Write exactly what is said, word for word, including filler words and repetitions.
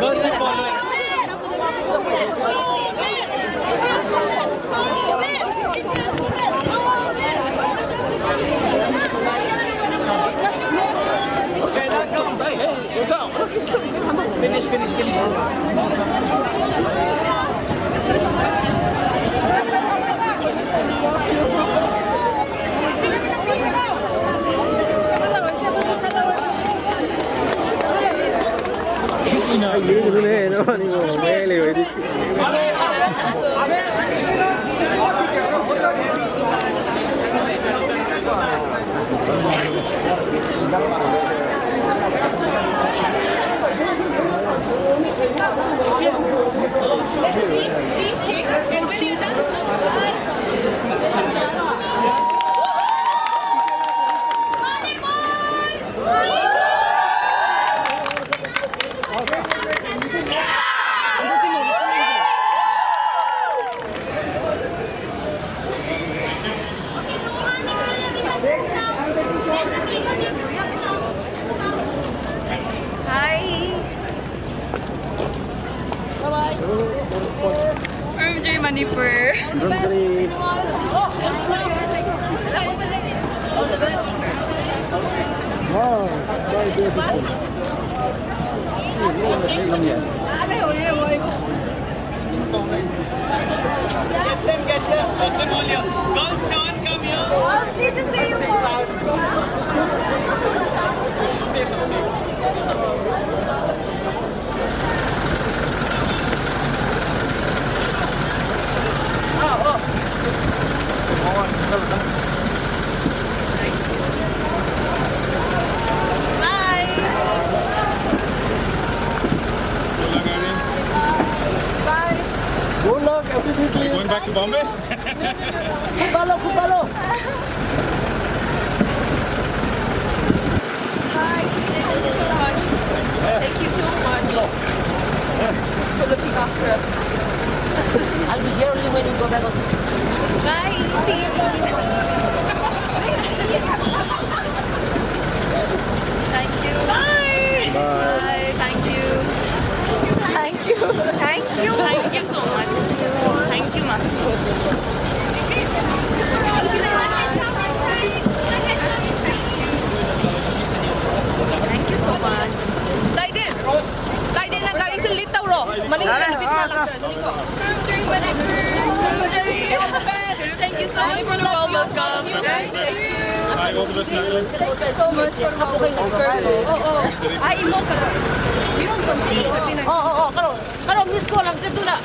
Girls will follow. Stella, come. Finish, finish, finish. Ay, yun, yun, yun, yun, yun, yun, yun. Hi! From Germany for. Wow, very beautiful. Get them, get them. Let them all here. Girls, turn, come here. Say something. Bye. Good luck, Irene. Bye. Good luck, F T P. Going back to Bombay? Kupalo, kupalo. Hi, thank you so much. Thank you so much for looking after us. I'll be here only when you go back. Bye. See you. Thank you so much for welcoming us. Oh, oh. Ay, imo ka. Oh, oh, oh, karo. Karo, miss call lang, dito na.